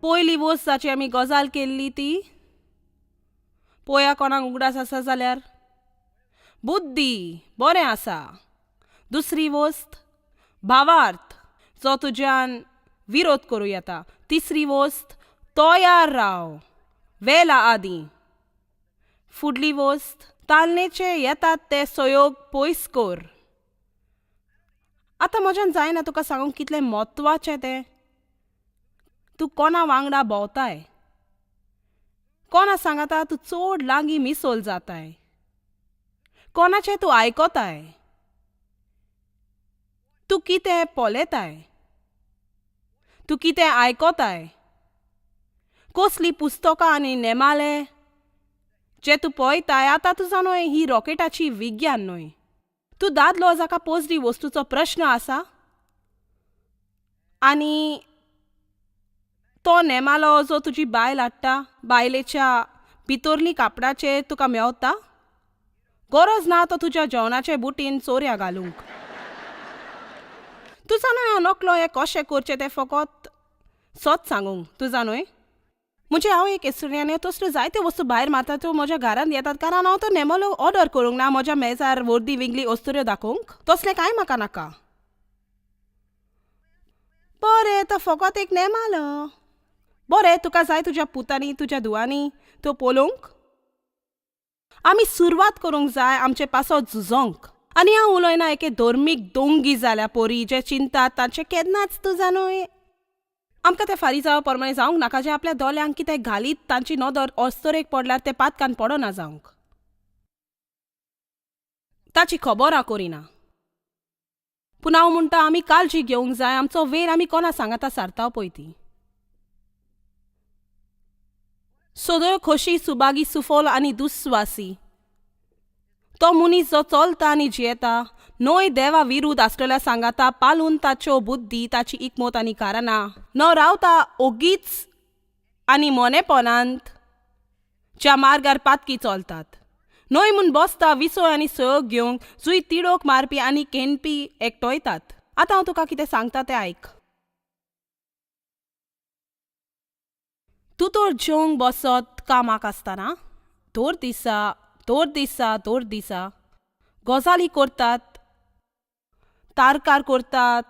पयली वस्त जाची आमी गजाल केल्ली ती पोया कोणाक उगडास आसा जाल्यार बुद्दी बरें आसा. दुसरी वस्त भावार्थ जो तुज्यान विरोध करूं येता. तिसरी वस्त तयार राव वेला आदीं. फुडली वस्त तालनेचे येतात ते सहयोग पयस कर. आतां म्हज्यान जायना तुका सांगूंक कितलें म्हत्वाचें तें. तूं कोणा वांगडा भोंवताय, कोणा सांगाता तूं चड लागीं मिसोल जाताय, कोणाचें तूं आयकोताय, तूं कितें पळयताय, तूं कितें आयकोताय, कसलीं पुस्तकां आनी नेमाळे जे तूं पळयताय. आतां तूं जाणूय ही रॉकेटाची विज्ञान न्हय. तूं दादलो जाका पोजडी वस्तूचो प्रश्न आसा आनी तो नेमालो जो तुजी बायल हाडटा बायलेच्या भितरली कापडाचेर तुका मेवता, गरज ना तो तुज्या जेवणाचे बुटीन चोरया घालूंक. तूं जाणूय हांव नकलो हें कशें करचें तें फकत सत सांगूंक. तूं जाणूय म्हणजे हांव एक एसुरी आनी तसल्यो जायत्यो वस्तू भायर मारता त्यो म्हज्या घरांत येतात कारण हांव तो नेमालो ऑर्डर करूंक ना म्हज्या मेजार वर्दी विंगली वस्तुऱ्यो दाखोवंक. तसलें कांय म्हाका नाका. बरें तो फकत एक नेमालो. बरें तुका जाय तुज्या पुतांनी तुज्या धुवांनी त्यो पळोवंक. आमी सुरवात करूंक जाय आमचे पासत झुजोंक. आनी हांव उलयना एके धर्मीक दोंगी जाल्या पोरी जे चिंतात तांचे केन्नाच तूं जाणूय आमकां तें फारीक जावं प्रमाणे जावंक नाका जे आपल्या दोळ्यांक कितें घालीत तांची नदर अस्तरेक पडल्यार ते पातकान पडना जावंक. ताची खबर हांव करिना. पूण हांव म्हणटा आमी काळजी घेवंक जाय आमचो वेळ आमी कोणा सांगाता सारता पळय ती. सदळ खोशी सुबागी सुफल आनी दुस्वासी तो मनीस जो चलता आनी जियेता न्हय देवा विरुद्ध आसलेल्या सांगाता पालून ताच्यो बुद्धी ताची इकमत आनी कारणां न रावता ओगीच आनी मोनेपणांत ज्या मार्गार पातकी चलतात न्हय म्हूण बसता विसोय आनी सहयोग घेवंक जुय तिडोक मारपी आनी केनपी एकटोयतात. आतां हांव तुका कितें सांगता तें आयक. तूं तर जेवंक बसत कामाक आसतना दर दिसा दर दिसा दर दिसा गजाली करतात, तारकार करतात,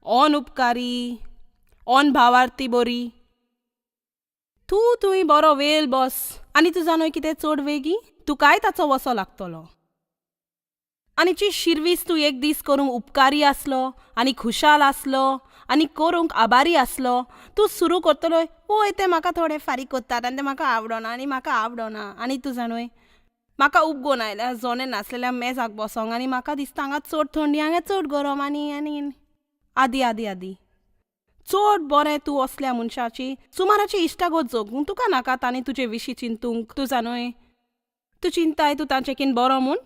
ऑन उपकारी ऑन भावार्थी बरी. तूं तुवें बरो वेल बस आनी तूं जाणूय कितें चड वेगीं तुकाय ताचो वसो लागतलो. आनी जी शिरवीस तूं एक दीस करूंक उपकारी आसलो आनी खुशाल आसलो आनी करूंक आबारी आसलो तूं सुरू करतलो वय ते म्हाका थोडे फारीक करतात आनी ते म्हाका आवडना आनी म्हाका आवडना. आनी तूं जाणूय म्हाका उपगोन आयल्या जोने नासलेल्या मेजाक बसोंक आनी म्हाका दिसता हांगा चड थंडी हांगा चड गरम आनी आनी आदी आदी आदी. चड बरें तूं असल्या मनशाची सुमाराची इश्टागत जगूंक तुका नाका तांणी तुजे विशीं चिंतूंक. तूं जाणूय तूं चिंताय तूं तांचे कीन बरो म्हूण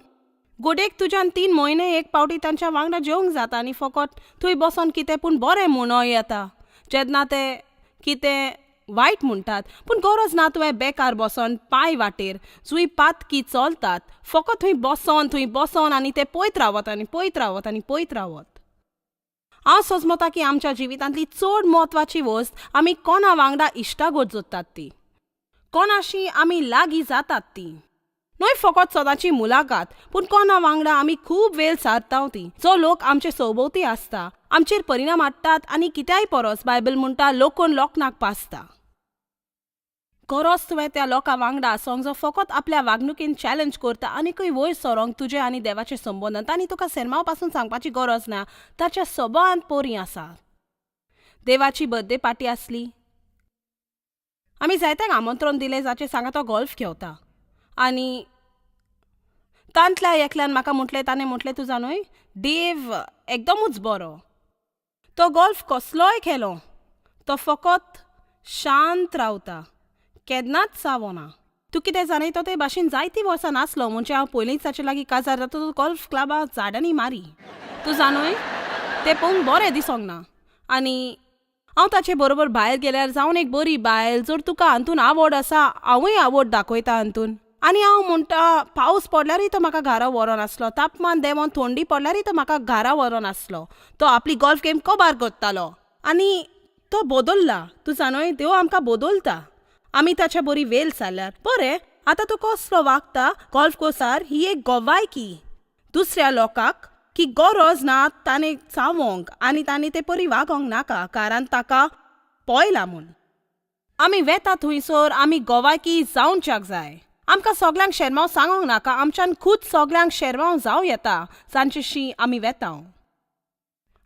गोडेक तुज्यान 3 म्हयने एक पावटी तांच्या वांगडा जेवंक जाता आनी फकत थंय बसोन कितें पूण बरें म्हणो येता जेन्ना ते कितें वायट म्हणटात. पूण गरज ना तुवें बेकार बसोन पांय वाटेर जुंय पातकी चलतात फकत थंय बसोन थंय बसोन आनी ते पळयत रावत आनी पळयत रावत आनी पळयत रावत. हांव सजमता की आमच्या जिवितांतली चड म्हत्वाची वस्त आमी कोणा वांगडा इश्टागत जोडटात ती, कोणाशी आमी लागीं जातात ती, न्हय फकत सदांची मुलाकात पूण कोणा वांगडा आमी खूब वेळ सारता ती. जो लोक आमचे सोबोवती आसता आमचेर परिणाम हाडटात आनी कित्याय परस बायबल म्हणटा लोकोन लोकनाक पासता. गरज तुवें त्या लोकां वांगडा आसोंक जो फकत आपल्या वागणुकेन चॅलेंज करता आनीकय वयर सरोंक तुजे आनी देवाचे संबंदांत आनी तुका सेरमांव पासून सांगपाची गरज ना ताच्या सभावांत पोरी आसा. देवाची बर्थडे पार्टी आसली आमी जायत्यांक आमंत्रण दिलें जाचें सांगा तो गोल्फ घेवता आनी तांतल्या एकल्यान म्हाका म्हटलें ताणें म्हटलें तूं जाणूय देव एकदमूच बरो तो गोल्फ कसलोय खेलो तो फकत शांत रावता केन्नाच सावना. तूं कितें जाणय तो ते भाशेन जायतीं वर्सां नासलो म्हणजे हांव पयलींच ताचे लागीं काजार जाता तो गोल्फ क्लबा झाडांनी मारी. तूं जाणूय तें पळोवंक बरें दिसोंक ना आनी हांव ताचे बरोबर भायर गेल्यार जावन एक बरी बायल जर तुका हातून आवड आसा हांवूय आवड दाखयता हातून. आनी हांव म्हणटा पावस पडल्यारूय तो म्हाका घरा व्हरोन आसलो, तापमान देंवोन थंडी पडल्यारूय तो म्हाका घरा व्हरोन आसलो. तो आपली गोल्फ गेम कबार करतालो आनी तो बदल्ला. तूं जाणोय, देव आमकां बदलता आमी ताच्या बरी वेल जाल्यार. बरें, आतां तूं कसलो वागता गोल्फ कोर्सार ही एक गवायकी दुसऱ्या लोकांक की गरज ना ताणें चावोंक आनी ताणें ते परी वागोंक नाका, कारण ताका पळयला म्हूण. आमी वेता थंयसर आमी गवायकी जावच्याक जाय. आमकां सगल्यांक शेरमांव सांगोंक नाका, आमच्यान खूद सगल्यांक शेरमांव जावं येता जांचेशी आमी वेता.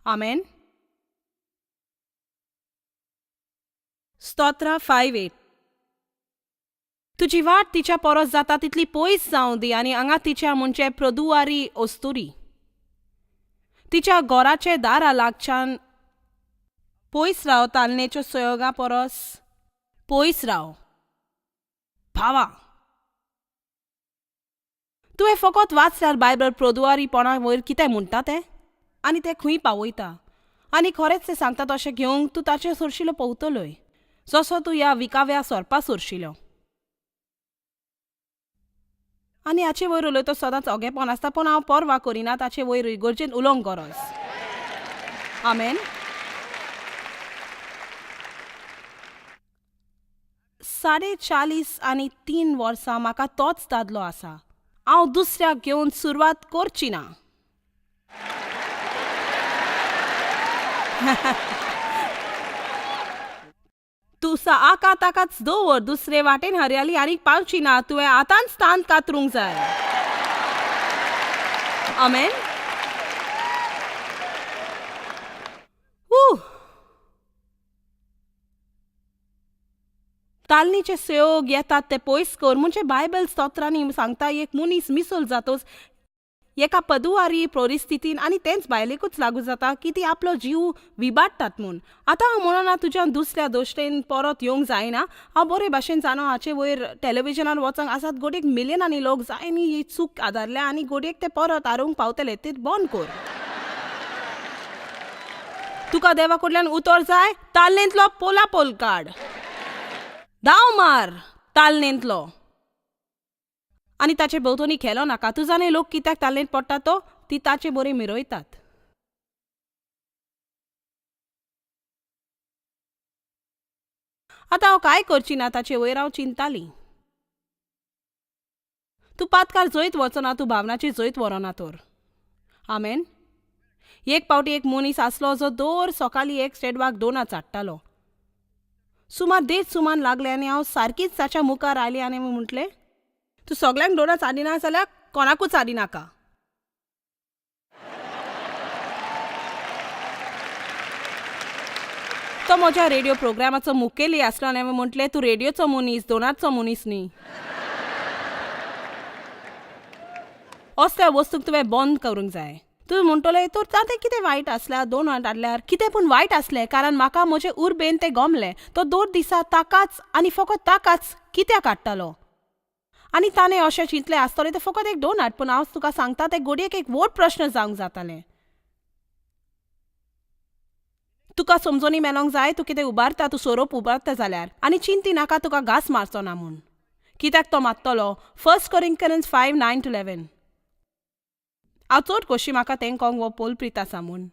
आमेन. स्तोत्रा 5:8. तुजी वाट तिच्या परस जाता तितली पयस जावं दी आनी हांगा तिच्या म्हणजे प्रदुवारी अस्तुरी. तिच्या घराचे दारा लागच्यान पयस राव, तालनेच्यो संयोगा परस पयस राव. भावा, तुवें फकत वाचल्यार बायबल प्रदुवारीपणा वयर कितें म्हणटा तें आनी तें खंय पावयता आनी खरेंच तें सांगता तशें घेवंक तूं ताचे सरशिलो पवतलोय जसो तूं ह्या विकाव्या सोरपा सरशिलो. आनी हाचे वयर उलयतो सदांच ओगेपण आसता, पूण हांव पर्वा करिना. ताचे वयर इगर्जेन उलोवंक गरज. आमेन. 40.5 वर्सां म्हाका तोच दादलो आसा. हांव दुसऱ्याक घेवन सुरवात करची ना. तूं सा आका ताकाच दवर, दुसरे वाटेन हरयाली आनीक पावची ना. तुवें आतांच तांत कातरूंक जाय. आमेन. तालनीचे संयोग येतात ते पयस कर. म्हणजे बायबल स्तोत्रांनी सांगता एक मनीस मिसल जातोच एका पदुवारी परिस्थितीन आनी तेंच बायलेकूच लागू जाता की ती आपलो जीव विबाडटात म्हूण. आतां हांव म्हणना तुज्यान दुसऱ्या दोश्टेन परत येवंक जायना. हांव बरे भाशेन जाणो हाचे वयर टॅलिविजनार वचोंक आसात गोडयेक मिलियनांनी लोक जायनी ही चूक आदारल्या आनी गोडयेक ते परत हारोवंक पावतले. ते बंद कर. तुका देवा कडल्यान उतर जाय, तालनेंतलो पोलापोल काड, धांव मार तालनेंतलो आनी ताचे भोंवतणी खेलो नाका. तूं जाणा लोक कित्याक तालनेंत पडटा तो ती ताचे बरी मिरयतात. आतां हांव कांय करची ना ताचे वयर हांव चिंताली. तूं पातकार जैत वचना, तूं भावनाची जैत व्हरना तर. आमेन. एक पावटी एक मनीस आसलो जो दर सकाळीं एक स्टेडवाक दोनां चाडटालो. सुमार 1.5 सुमान लागलें आनी हांव सारकीच ताच्या मुखार आयली आनी म्हटलें, तूं सगल्यांक दोनां चाडिना जाल्यार कोणाकूच चाडिनाका. तो म्हज्या रेडियो प्रोग्रामाचो मुखेली आसलो आनी हांवें म्हटलें, तूं रेडियोचो मनीस, दोनाचो मनीस न्ही. असल्या वस्तूक तुवें बंद करूंक जाय. तूं म्हणटलें तर तातें कितें वायट आसल्यार दोन हाडल्यार कितें पूण वायट आसलें, कारण म्हाका म्हजे उर्बेन तें गमलें. तो दर दिसा ताकाच आनी फकत ताकाच कित्याक हाडटालो आनी ताणें अशें चिंतलें आसतलें तें फकत एक दोन हाड. पूण हांव तुका सांगता तें गोडयेक एक व्हड प्रश्न जावंक जातालें. तुका समजोनी मेलोंक जाय तूं कितें उबारता, तूं सोरोप उबारता जाल्यार आनी चिंती नाका तुका घास मारचो ना म्हूण. कित्याक तो मारतलो. 1 Corinthians 5:9-11. हांव चड खोशी म्हाका तेंकोंक वो पोलप्रीत आसा म्हूण.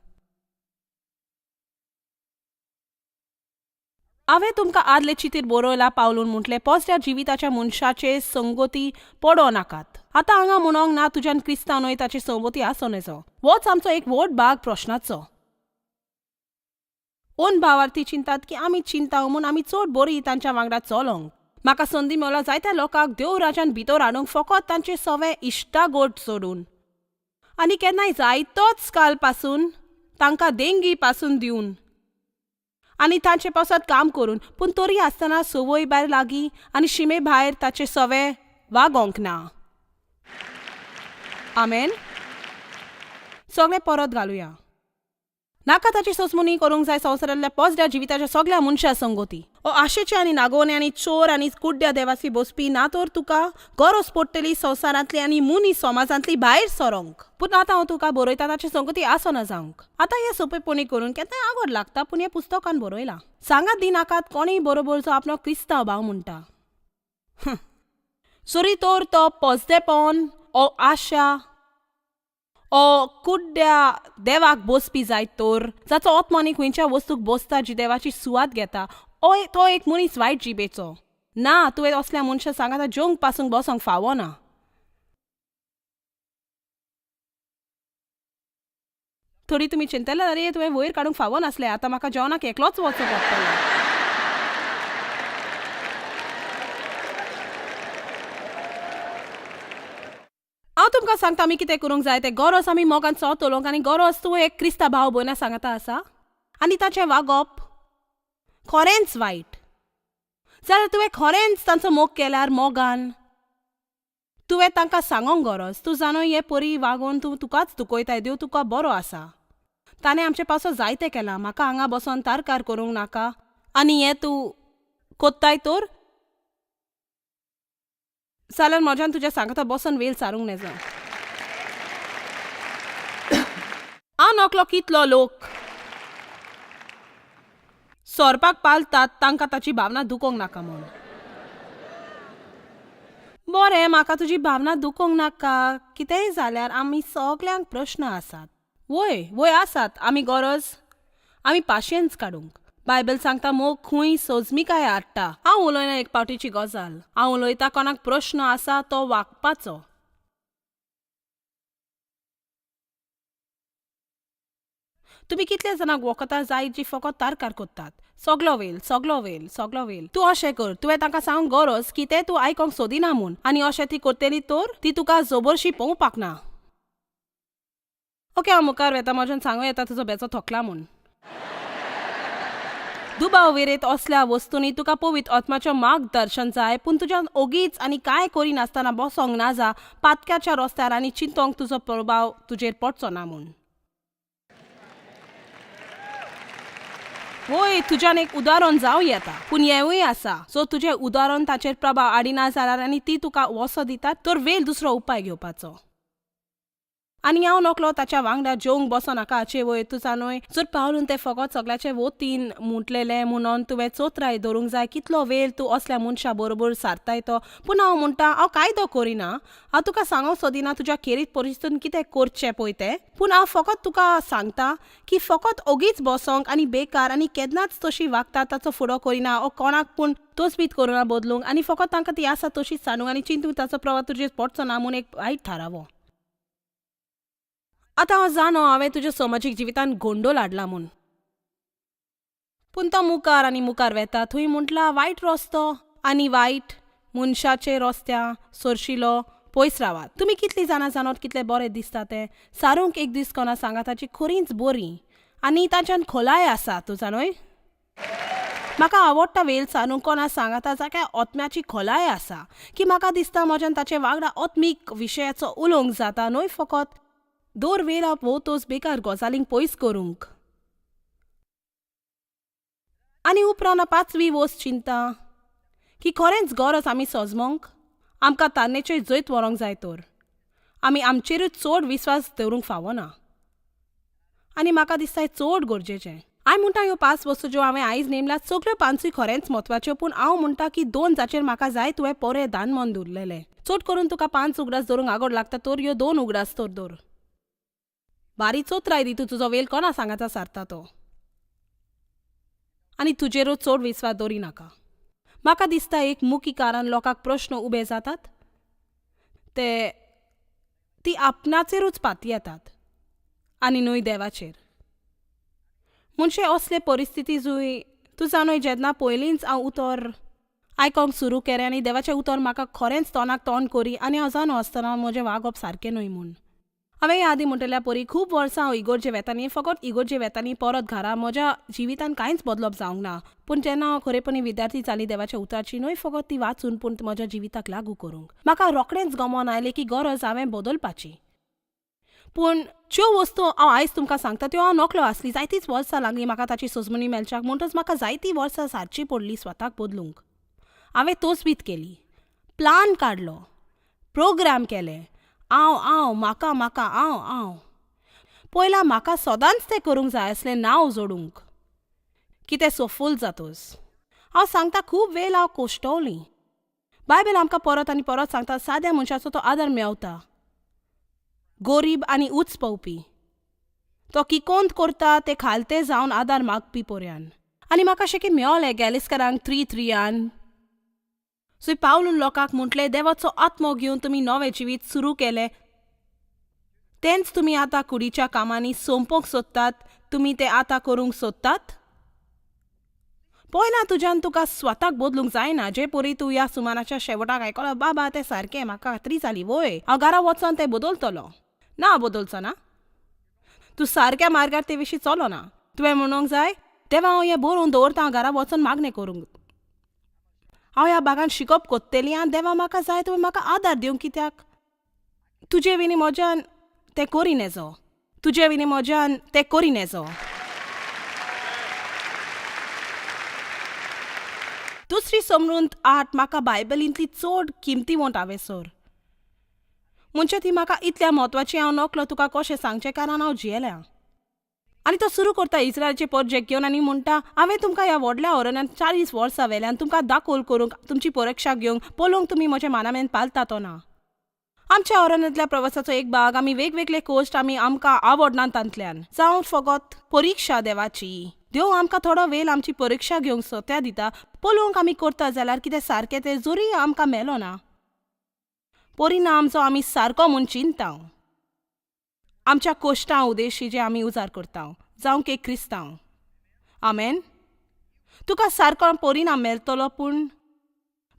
हांवें तुमकां आदले चितीर बरयला पावलून म्हटलें, पोसऱ्या जिविताच्या मनशाचे संगती पडो नाकात. आतां हांगा म्हणोंक ना तुज्यान क्रिस्तांव न्हय ताची संगती आसो नजो. होच आमचो एक व्हड भाग प्रश्नाचो. ओन भावार्थी चिंतात की आमी चिंता म्हूण आमी चड बरी तांच्या वांगडा चलोंक. म्हाका संदी मेळ्ळा जायत्या लोकांक देवराजान भितर हाडूंक फकत तांचे सवे इश्टागोट सोडून आनी केन्नाय जायतोच काल पासून तांकां देंगी पासून दिवन आनी तांचे पासत काम करून, पूण तरी आसतना संवय भायर लागीं आनी शिमे भायर ताचे सवे वागोंक ना. आमेन. सगळें परत घालुया. नाका ताची सोसमुनी करूंक जाय संवसारांतल्या पोसड्या जिविताच्या सगळ्या मनशां संगती. ओ आशेचे आनी नागोवणे आनी चोर आनी कुड्ड्या देवासी बसपी ना तर तुका गरज पडटली संवसारांतली आनी मनीस समाजांतली भायर सरोंक. पूण आतां हांव तुका बरयता ताची संगती आसना जावंक. आतां हें सोंपेपणी करून केन्नाय आगोड लागता, पूण हें पुस्तकान बरयलां. सांगात दिनाकात कोणीय बरोबर जो आपलो क्रिस्तांव भाव म्हणटा. सरी तर तो पोसदेपण ओ आशा ओ कुड्ड्या देवाक बसपी जायत तर, जाचो आत्मो आनी खंयच्या वस्तूक बसता जी देवाची सुवात घेता, ओ तो एक मनीस वायट जिबेचो. ना, तुवें असल्या मनशा सांगाता जेवंक पासून बसोंक फावना. थोडी तुमी चिंतले, अरे तुवें वयर काडूंक फावो नासलें, आतां म्हाका जेवणाक एकलोच वचचो पडटलो. हांव तुमकां सांगता आमी कितें करूंक जाय तें. गरज आमी मोगान सोत उलोवंक आनी गरज तूं एक क्रिस्ता भाव भयणा सांगाता आसा आनी ताचें वागप खरेंच वायट जाल्यार तुवें खरेंच तांचो मोग केल्यार मोगान तुवें तांकां सांगोंक गरज, तूं जाणो हे परी वागोवन तूं तुकाच दुखयताय, देव तुका बरो आसा, ताणें आमचे पासो जायतें केलां, म्हाका हांगा बसोन तारकार करूंक नाका आनी हें तूं कोत्ताय तर जाल्यार म्हज्यान तुज्या सांगाता बसोन वेल सारूंक नेजो. हांव नकलो कितलो लोक सोरपाक पालतात तांकां ताची भावना दुखोवंक नाका म्हूण. बरें, म्हाका तुजी भावना दुखोवंक नाका. कितेंय जाल्यार आमी सगल्यांक प्रश्न आसात. वय वय आसात. आमी गरज आमी पाशयेंस काडूंक. बायबल सांगता मोग खूंय सोजमिकाय हाडटा. हांव उलयना एक पावटीची गजाल, हांव उलयता कोणाक प्रश्न आसा तो वागपाचो. तुमी कितले जाणांक वखदां जाय जी फकत तारकार करतात? सगलो वेल, सगलो वेल, सगलो वेल. तूं अशें कर, तुवें तांकां सांगूंक गरज की तें तूं आयकोंक सोदिना म्हूण, आनी अशें ती करतली तर ती तुका जबरशी पळोवपाक ना. ओके, हांव मुखार वेता. म्हज्यान सांगूं येता तुजो बेचो थकला म्हूण. दुबाव वेरेत असल्या वस्तूंनी तुका पवित्र आत्माचें मार्गदर्शन जाय, पूण तुज्यान ओगीच आनी कांय करिनासतना बसोंक ना जा पातक्याच्या रस्त्यार आनी चिंतोंक तुजो प्रभाव तुजेर पडचो ना म्हूण. वय, तुज्यान एक उदाहरण जावं येता, पूण हेंवूय आसा, सो तुजें उदाहरण ताचेर प्रभाव हाडिना जाल्यार आनी ती तुका वसो दितात तर वेल दुसरो उपाय घेवपाचो. आनी हांव नकलो ताच्या वांगडा जेवंक बसो नाका हाचे वयर. तूं जाणूय, जर पावलून तें फकत सगळ्याचे वतीन म्हटलेलें म्हणून तुवें चोत्राय दवरूंक जाय कितलो वेळ तूं असल्या मनशा बरोबर सारताय तो. पूण हांव म्हणटा, हांव कायदो करिना, हांव तुका सांगूंक सोदिना तुज्या खेरीत परिस्थितीन कितें करचें पळय तें, पूण हांव फकत तुका सांगता की फकत ओगीच बसोंक आनी बेकार आनी केन्नाच तशी वागता ताचो फुडो करिना ओ कोणाक पूण तोचबीत करुना बदलूंक आनी फकत तांकां ती आसा तशीच सांडूंक आनी चिंतूंक ताचो प्रभाव तुजेर पडचो ना म्हूण एक वायट थारावो. आतां हांव जाणो हांवें तुज्या समाजीक जिवितान गोंडोल हाडला म्हूण, पूण तो मुखार आनी मुखार वेता थंय म्हटला वायट रस्तो आनी वायट मनशाचे रस्त्या सोरशिलो पयस रावात. तुमी कितलीं जाणां जाणोत कितलें बरें दिसता तें सारूंक एक दीस कोणा सांगा ताची खरींच बरी आनी ताच्यान खोलाय आसा. तूं जाणोय, म्हाका आवडटा वेल सारूंक कोणा सांगाता जाका आत्म्याची खोलाय आसा की म्हाका दिसता म्हज्यान ताचे वांगडा आत्मीक विशयाचो उलोवंक जाता, न्हय फकत दर वेळ हांव भोंवतोच बेकार गजालींक पयस करूंक. आनी उपरांत पांचवी वस्त चिंता की खरेंच गरज आमी सजमोंक आमकां तान्नेचेर जैत व्हरूंक जाय तर आमी आमचेरूच चड विस्वास दवरूंक फावना. आनी म्हाका दिसता चड गरजेचें. हांव म्हणटा ह्यो पांच वस्तू ज्यो हांवें आयज नेमल्यात सगळ्यो पांचूय खरेंच म्हत्वाच्यो, पूण हांव म्हणटा की दोन जाचेर म्हाका जाय तुवें पोरे दान मन दवरलेलें. चड करून तुका पांच उगडास दवरूंक आगोड लागता तर ह्यो दोन उगडास तर दवर. बारी चोत्राय दी तूं तुजो वेल कोणा सांगाता सारता तो आनी तुजेरूच चड विस्वास दवरी नाका. म्हाका दिसता एक मुखी कारण लोकांक प्रश्न उबे जातात ते ती आपणाचेरूच पातयेतात आनी न्हय देवाचेर. म्हणजे असले परिस्थिती जुय तूं जाणूय जेन्ना पयलींच हांव उतर आयकोंक सुरू केलें आनी देवाचें उतर म्हाका खरेंच तोंडाक तोंड करी आनी हांव जाणो आसतना म्हजें वागप सारकें न्हय म्हूण. हांवें ह्या आदीं म्हणटल्या परी खूब वर्सां हांव इगोर्जे वेतानी, फकत इगोर्जे वेतानी परत घरा म्हज्या जिवितान कांयच बदलप जावंक ना. पूण जेन्ना हांव खरेपणी विद्यार्थी जाली देवाच्या उतराची न्हय फकत ती वाचून पूण म्हज्या जिविताक लागू करूंक म्हाका रोखडेंच गमोन आयलें की गरज हांवें बदलपाची. पूण ज्यो वस्तू हांव आयज तुमकां सांगता त्यो हांव नकलो आसली, जायतीच वर्सां लागलीं म्हाका ताची सजमणी मेळच्याक, म्हणटच म्हाका जायतीं वर्सां सारची पडली स्वताक बदलूंक. हांवें तोचबीत केली, प्लान काडलो, प्रोग्राम केले, हांव हांव म्हाका म्हाका हांव हांव. पयला म्हाका सदांच तें करूंक जाय आसलें नांव जोडूंक कितें सफूल जातोस. हांव सांगता खूब वेळ हांव कोश्टवली. बायबल आमकां परत आनी परत सांगता साद्या मनशाचो तो आदार मेवता. गोरीब आनी उच पवपी. तो किकोंत करता ते खालते जावन आदार मागपी पोऱ्यान. आनी म्हाका अशें की मेवलें गॅलिस्करांक 3:3 सो पावलून लोकांक म्हटलें, देवाचो आत्मो घेवन तुमी नवें जिवीत सुरू केलें, तेंच तुमी आतां कुडीच्या कामांनी सोंपोवंक सोदतात, तुमी तें आतां करूंक सोदतात? पळय ना तुज्यान तुका स्वताक बदलूंक जायना. जे परी तूं ह्या सुमानाच्या शेवटाक आयकलो, बाबा तें सारकें, म्हाका खात्री जाली, वय हांव घरा वचोन तें बदलतलो. ना, बदलचो ना. तूं सारक्या मार्गार ते विशीं चलो ना. तुवें म्हणूंक जाय, देवा हांव हें बरोवन दवरता, हांव घरा वचोन मागणें करूंक, हांव ह्या बागान शिकप कोत्तली आनी देवा म्हाका जाय तुवें म्हाका आदार दिवंक, कित्याक तुजे विनी म्हज्यान तें करी नेजो, तुजे विनी म्हज्यान तें करी नेजो. दुसरी समृंत 8 म्हाका बायबलींतली चड किमती वंट हांवेसर, म्हणजे ती म्हाका इतल्या म्हत्वाची हांव नकलो तुका कशें सांगचें, कारण हांव जियेल्या. आनी तो सुरू करता इस्रायलचे पोरजेक घेवन आनी म्हणटा, हांवें तुमकां ह्या व्हडल्या अरण्यांत 40 वर्सां वेल्यान तुमकां दाखोल करूंक, तुमची परिक्षा घेवंक, पळोवंक तुमी म्हज्या मानामेन पालता तो ना. आमच्या अरण्यांतल्या प्रवासाचो एक भाग आमी वेगवेगळे कोश्ट आमी आमकां आवडना तांतल्यान जावं फकत परिक्षा देवाची. देव आमकां थोडो वेळ आमची परिक्षा घेवंक सोत्या दिता, पळोवंक आमी करता जाल्यार कितें सारकें तें, जरी आमकां मेलो ना परिणाम जो आमी सारको म्हूण चिंताव आमच्या कोश्टां उदेशी जे आमी उजार करता, जावं एक क्रिस्तांव. आमेन. तुका सारको परिणाम मेळटलो, पूण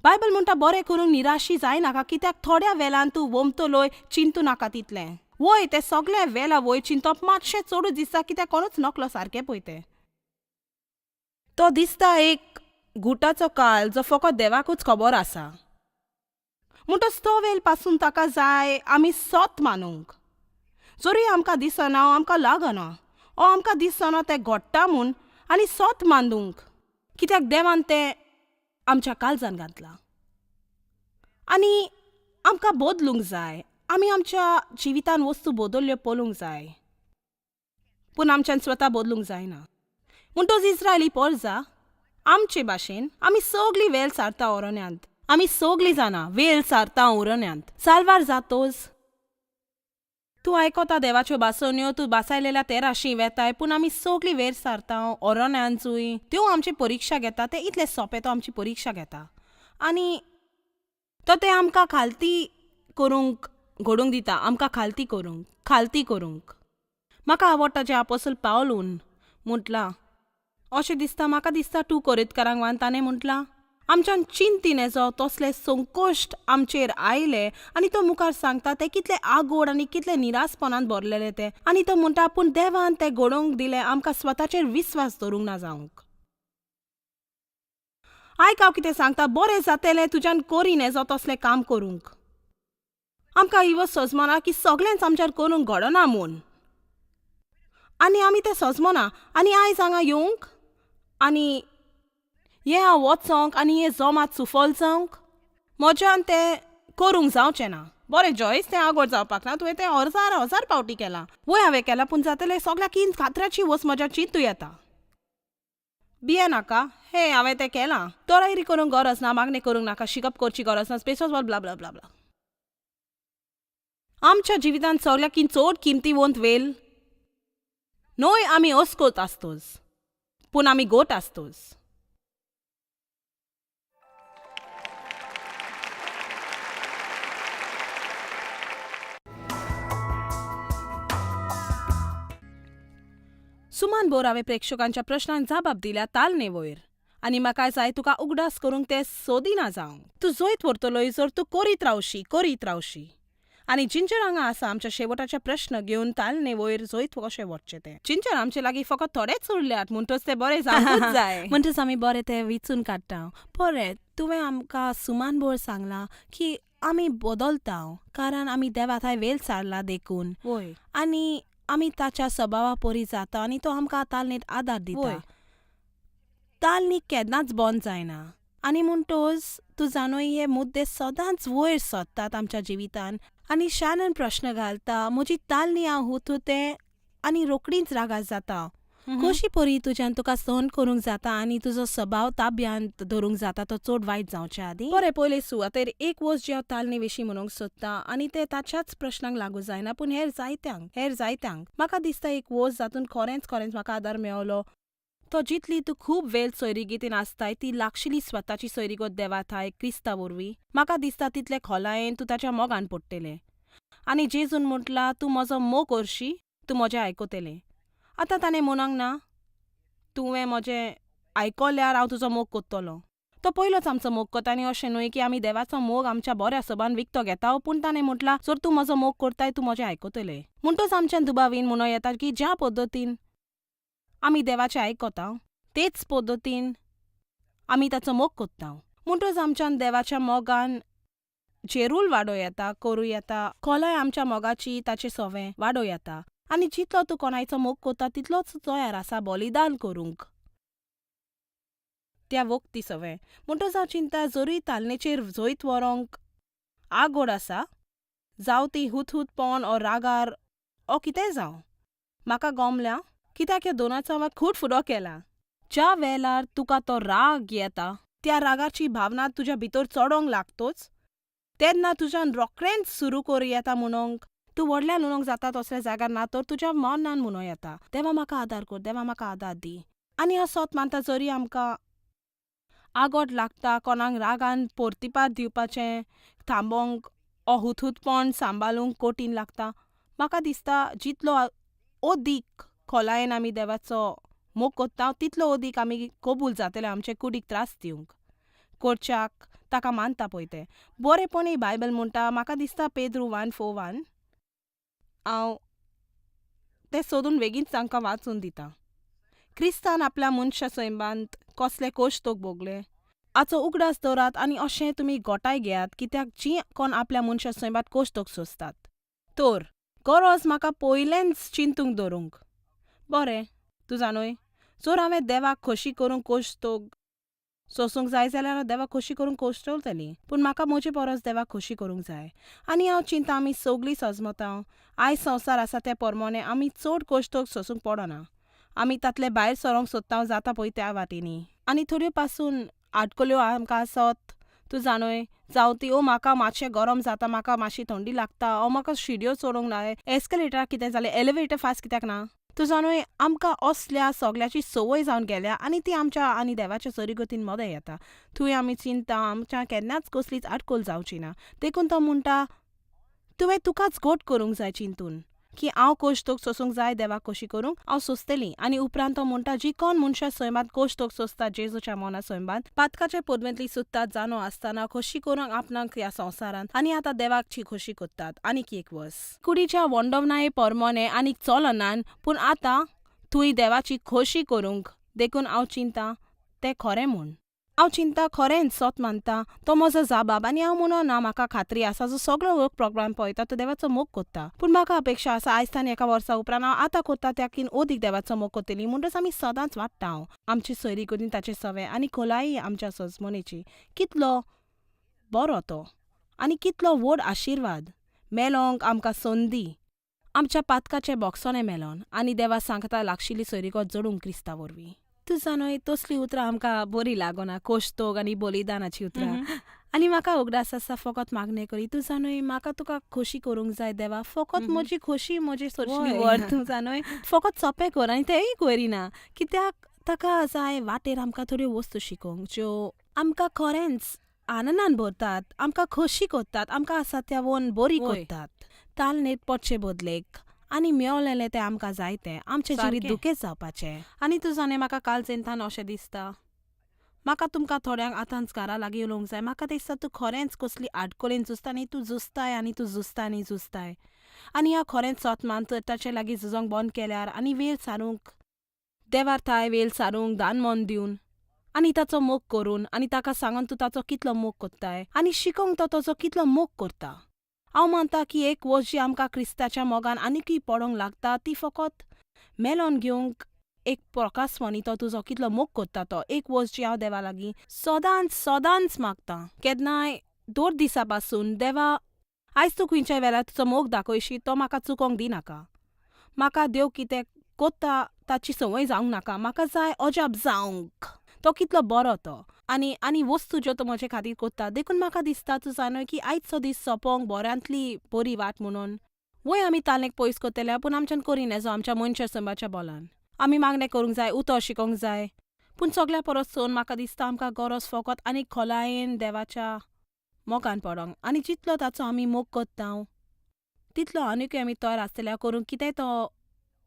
बायबल म्हणटा बरें करूंक निराशी जायनाका, कित्याक थोड्या वेळान तूं वमतलोय, चिंतू नाका तितलें. वय तें सगळें वेला वय चिंतप मातशें चडूच दिसता, कित्याक कोणूच नकलो सारकें पळय तें. तो दिसता एक गुटाचो काल जो फकत देवाकूच खबर आसा. म्हणटच तो वेळ पासून ताका जाय आमी सत मानूंक, जरी आमकां दिसना, आमकां लागना, ओ आमकां दिसना तें घडटा म्हूण, आनी सत मानूंक, कित्याक देवान तें आमच्या काळजान घातलां आनी आमकां बदलूंक जाय. आमी आमच्या जिवितान वस्तू बदल्ल्यो पळोवंक जाय, पूण आमच्यान स्वता बदलूंक जायना. म्हणटच इस्रायली पोरजा आमचे भाशेन आमी सगळीं वेल सारता अरण्यांत, आमी सगळीं जाणां वेल सारता अरण्यांत. साल्वार जातोच तूं आयकता देवाच्यो भासण्यो, तूं भासायलेल्या तेराशी वेताय, पूण आमी सगळीं वेळ सारता अरण्यांतूय. त्यो आमची परिक्षा घेता, तें इतलें सोंपें, तो आमची परिक्षा घेता आनी तो तें आमकां खालती करूंक घडोवंक दिता, आमकां खालती करूंक, खालती करूंक. म्हाका आवडटा जें आपोसल पावलून म्हटलां, अशें दिसता म्हाका, दिसता 2 कोरिंतकारांक वान ताणें म्हटलां, आमच्यान चिंतीन येजो तसले संकोश्ट आमचेर आयले. आनी तो मुखार सांगता ते कितले आगोड आनी कितले निरासपणान भरलेले ते. आनी तो म्हणटा, पूण देवान ते घडोवंक दिले आमकां स्वताचेर विस्वास दवरूंक ना जावंक. आयक हांव कितें सांगता, बरें जातलें तुज्यान करीन येजो तसलें काम करूंक. आमकां ही वस्त सजमना की सगळेंच आमच्यान करूंक घडना म्हूण, आनी आमी तें सजमना. आनी आयज हांगा येवंक आनी हें हांव वचोंक आनी हें जमात सुफल जावंक म्हज्यान तें करूंक जावचें ना. बरें जॉयस, तें आगोड जावपाक ना, तुवें तें हजार हजार पावटी केलां. वय हांवें केलां, पूण जातलें सगळ्या किन खात्र्याची वस्त म्हज्या चिंतू येता. बिये नाका, हे हांवें तें केलां, तोरायरी करूंक गरज ना, मागणें करूंक नाका, शिकप करची गरज ना, स्पेसोस ब्ला ब्ला ब्ला ब्ला. आमच्या जिवितांत सगळ्या किन चड किमती वंत वेल न्हय आमी अस्कोत आसतोच, पूण आमी गोट आसतोच. सुमान बोर हांवें प्रेक्षकांच्या प्रश्नांक जाबाब दिल्या तालने वयर, आनी म्हाका जाय तुका उगडास करूंक तें सोदिना जावंक. तूं जैत व्हरतलोय जर तूं करीत रावशी, करीत रावशी. आनी जिंजर हांगा आसा आमच्या शेवटाचे प्रश्न घेवन तालने वयर जैत कशें व्हरचें तें. जिंजर आमचे लागीं फकत थोडेच उरल्यात, म्हणटच तें बरें जावंकूच जाय, म्हणटच आमी बरें तें विचून काडटा. बरें, तुवें आमकां सुमान बोर सांगलां की आमी बदलता कारण आमी देवा थंय वेल सारला देखून, आनी आमी ताच्या स्वभावा परी जाता आनी तो आमकां तालनेत आदार दिता. तालनी केन्नाच बंद जायना. आनी म्हणटच तूं जाणूय हे मुद्दे सदांच वयर सरतात आमच्या जिवितान. आनी शानन प्रश्न घालता, म्हजी तालनी हांव हुतू तें आनी रोकडीच रागार जाता. कशी परी तुज्यान तुका सहन करूंक जाता आनी तुजो सभाव ताब्यांत धरूंक जाता तो चड वायट जावचे आदीं? बरें, पयले सुवातेर एक वस्त जी हांव तालने विशीं म्हणूंक सोदतां आनी तें ताच्याच प्रश्नांक लागू जायना पूण हेर जायत्यांक, हेर जायत्यांक. म्हाका दिसता एक वस्त जातून खरेंच खरेंच म्हाका आदार मेवलो तो जितली तूं खूब वेळ सोयरिगेतीन आसताय ती लागशिली स्वताची सोयरीगत देवाथाय क्रिस्ता वरवीं, म्हाका दिसता तितले खोलायेन तूं ताच्या मोगान पडटलें. आनी जेजून म्हटलां, तूं म्हजो मोग करशी, तूं म्हजें आयकतलें. आतां ताणें म्हणूंक ना, तुवें म्हजें आयकल्यार हांव तुजो मोग करतलो. तो पयलोच आमचो मोग करता आनी अशें न्हय की आमी देवाचो मोग आमच्या बऱ्या सबान विकतो घेता, पूण ताणें म्हटलां, जर तूं म्हजो मोग करताय तूं म्हजें आयकतलें. म्हणटच आमच्यान दुबावीन म्हणूं येता की ज्या पद्दतीन आमी देवाचें आयकता तेच पद्दतीन आमी ताचो मोग करता. म्हणटच आमच्यान देवाच्या मोगान जेरूल वाडोवं येता, करूं येता, खोलाय आमच्या मोगाची ताचे सवें वाडोवं येता. आनी जितलो तूं कोणायचो मोग करता तितलोच तयार आसा बलिदान करूंक त्या वखदी सवें. म्हणटच हांव चिंता जरूय तालनेचेर जैत व्हरूंक आगोड आसा, जावं ती हुतहुतपण ओ रागार ओ कितेंय जावं, म्हाका गमल्या कित्याक ह्या दोनाचो हांवें खूब फुडो केला. ज्या वेळार तुका तो राग येता, त्या रागाची भावना तुज्या भितर चडोंक लागतोच तेन्ना तुज्यान रोखडेंच सुरू करूं येता म्हणूंक तूं व्हडल्यान उलोवंक जाता तसल्या जाग्यार ना तर तुज्या मनान म्हणूं येता, देवा म्हाका आदार कर, देवा म्हाका आदार दी. आनी हांव सत मानता जरी आमकां आगोट लागता कोणाक रागान परतिपार दिवपाचें थांबोवंक ओ हुतहुतपण सांबाळूंक कठीण लागता, म्हाका दिसता जितलो अदीक खोलायेन आमी देवाचो मोग करता तितलो अदीक आमी कबूल जातले आमचे कुडीक त्रास दिवंक करच्याक ताका मानता पळय तें. बरेपणी बायबल म्हणटा, म्हाका दिसता पेद्रू 1:4-1, हांव तें सोदून बेगीनच तांकां वाचून दिता. क्रिस्तान आपल्या मनशा सैमांत कसले कोश्तोक भोगले हाचो उगडास दवरात आनी अशें तुमी गोठाय घेयात, कित्याक जीं कोण आपल्या मनशा सैमांत कोश्तोक सोंसतात. तर गरज म्हाका पयलेंच चिंतूंक दवरूंक. बरें, तूं जाणूय, जर हांवें देवाक खोशी करूंक कोश्तोक सोंसूंक जाय जाल्यार हांव देवाक खोशी करूंक कोश्टवतली, पूण म्हाका म्हजे परस देवाक खोशी करूंक जाय. आनी हांव चिंता आमी सगळीं सजमता आयज संवसार आसा त्या प्रमाणे आमी चड कोश्तोक सोंसूंक पडना, आमी तांतले भायर सरोंक सोदता जाता पळय त्या वाटेनी. आनी थोड्यो पासून आडकल्यो आमकां आसत, तूं जाणूय, जावं ती ओ म्हाका मातशें गरम जाता, म्हाका मातशी थंडी लागता, ओ म्हाका शिडयो चडोवंक ना, एस्केलेटराक कितें जालें, एलिवेटर फास्ट कित्याक ना, तूं जाणूय, आमकां असल्या सगळ्याची संवय जावन गेल्या आनी ती आमच्या आनी देवाच्या सरीगतीन मदें येता. थंय आमी चिंता आमच्या केन्नाच कसलीच आडखळ जावची ना. देखून तो म्हणटा, तुवें तुकाच घट करूंक जाय चिंतून की हांव कोश्तोक सोंसूंक जाय देवाक खोशी करूंक हांव सोंसतली. आनी उपरांत तो म्हणटा, जी कोण मनशां सैमांत कोश्तोक सोंसता जेजूच्या मना सैमांत पातकाच्या पदवेंतली सुत्तात जाणो आसतना खोशी करूंक आपणाक ह्या संवसारांत आनी आतां देवाक खोशी करतात. आनीक एक वर्स कुडीच्या वंडवनाये परमोने आनीक चलनान, पूण आतां थंय देवाची खोशी करूंक. देखून हांव चिंता तें खरें म्हूण हांव चिंता खरेंच सत मानता तो म्हजो जाबाब. आनी हांव म्हणो ना, म्हाका खात्री आसा जो सगळो लोक प्रोग्राम पळयता तो देवाचो मोग करता, पूण म्हाका अपेक्षा आसा आयज ताणें एका वर्सा उपरांत हांव आतां करता त्याकीन अदीक देवाचो मोग करतली. म्हणटच आमी सदांच वाडटा हांव आमची सोयरी करून ताचे सवे आनी खोलाय आमच्या सजमणेची. कितलो बरो तो आनी कितलो व्हड आशिर्वाद मेलोंक आमकां संदी आमच्या पातकाचे बोक्सोने मेलोन आनी देवा सांगता लागशिल्ली सोयरीगत जोडूंक क्रिस्ता वरवीं. तूं जाणूय, तसलीं उतरां आमकां बरीं लागना, कोश्तोग आनी बलिदानाची उतरां. आनी म्हाका उगडास आसा फकत मागणें करी, तूं जाणूय, म्हाका तुका खोशी करूंक जाय देवा, फकत म्हजी खोशी म्हजी सोरशी व्हर, तूं जाणूय, फकत सोंपें कर. आनी तेंय करिना कित्याक ताका जाय वाटेर आमकां थोड्यो वस्तू शिकोवंक ज्यो आमकां खरेंच आनंदान भरतात, आमकां खोशी करतात, आमकां आसा त्या वन बरी करतात. तालनेत पडचे बदलेक आनी मेवलेलें तें आमकां जाय तें आमचें जिवीत दुखेच जावपाचें. आनी तूं जाणें, म्हाका काल चेंतान अशें दिसता म्हाका तुमकां थोड्यांक आतांच घरा लागीं उलोवंक जाय. म्हाका दिसता तूं खरेंच कसली आडखळीन झुजता आनी तूं झुजताय आनी तूं झुजता आनी झुजताय. आनी हांव खरेंच सत मानता ताचे लागीं झुजोंक बंद केल्यार आनी वेळ सारूंक देवार थाय वेळ सारूंक दान मन दिवन आनी ताचो मोग करून आनी ताका सांगून तूं ताचो कितलो मोग करताय आनी शिकोवंक तो ताचो कितलो मोग करता. हांव मानता की एक वस्त जी आमकां क्रिस्ताच्या मोगान आनीकय पडोंक लागता ती फकत मेलोन घेवंक एक प्रकाशवाणी तो तुजो कितलो मोग करता तो. एक वस्त जी हांव देवा लागीं सदांच सदांच मागतां, केन्नाय दोन दिसा पासून, देवा आयज तूं खंयच्या वेळार तुजो मोग दाखयशी तो म्हाका चुकोंक दिनाका. म्हाका देव कितें कोत्ता ताची संवय जावंक नाका. म्हाका जाय अजाप जावंक. तो कितलो बरो तो आनी आनी वस्तू ज्यो तो म्हजे खातीर कोत्ता. देखून म्हाका दिसता तूं जाणय की आयचो दीस सोंपोंक बऱ्यांतली बरी वाट म्हणून वय आमी तालेंक पयस कोत्तले, पूण आमच्यान करी नेजो आमच्या मनशा संबाच्या बोलान. आमी मागणें करूंक जाय, उतर शिकोंक जाय, पूण सगल्या परस चड म्हाका दिसता आमकां गरज फकत आनी खोलायेन देवाच्या मोगान पडोंक. आनी जितलो ताचो आमी मोग कोत्ता तितलो आनीकय आमी तयार आसतले करूंक कितें तो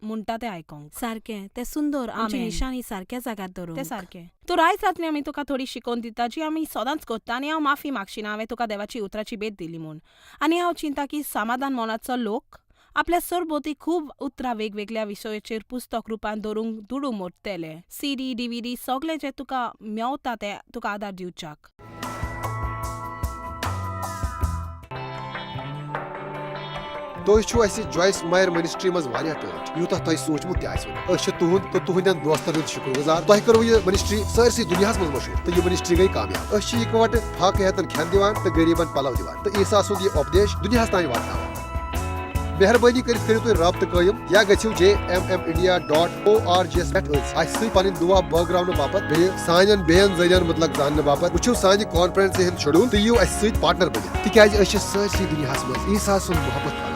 म्हणटा तें आयकोंक. सारकें तें सुंदर आमची आमेन. निशाणी सारक्या जाग्यार दवरूंक. तें सारकें. तर आयज रातनी आमी तुका थोडी शिकोवन दिता जी आमी सदांच कोत्ता. आनी हांव माफी मागशीना हांवें तुका देवाची उतराची भेट दिली म्हूण. आनी हांव चिंता की समाधान मनाचो लोक आपल्या सरभोवती खूब उतरां वेगवेगळ्या विशयाचेर पुस्तक रुपान दवरूंक दुडू मोडटले. सीडी, डीव्हीडी सगळें जें तुका मेवता तें तुका आदार दिवच्याक. तुम Joyce Meyer ministry मज वारिया टोट यूता तुम सोचमुत तह आसवो. तुहद तो तुहद दोस्तन हूं शुक्र गुजार. तुम करो यह मिनिस्ट्री सारसी दुनिया मज मशहूर तो यह मिनिस्ट्री गई कामयाब. इकवट फाक हेतन खेन दिवान तो गरीबन पलव दिवान तो ईसा सुंद यह उपदेश दुनिया तान वातान. मेहरबानी कर करो तुम रबत कायम या गो jmmindia.org पे अस पन दुआ बगरावन बापत बे सान बेन जरियन मुतलक जानने बापत वो सान कॉन्फ्रेंस हंद शेड्यूल तो यू अस पार्टनर बन तिकाज सारसी दुनिया मज ईसा सुंद मोहब्बत.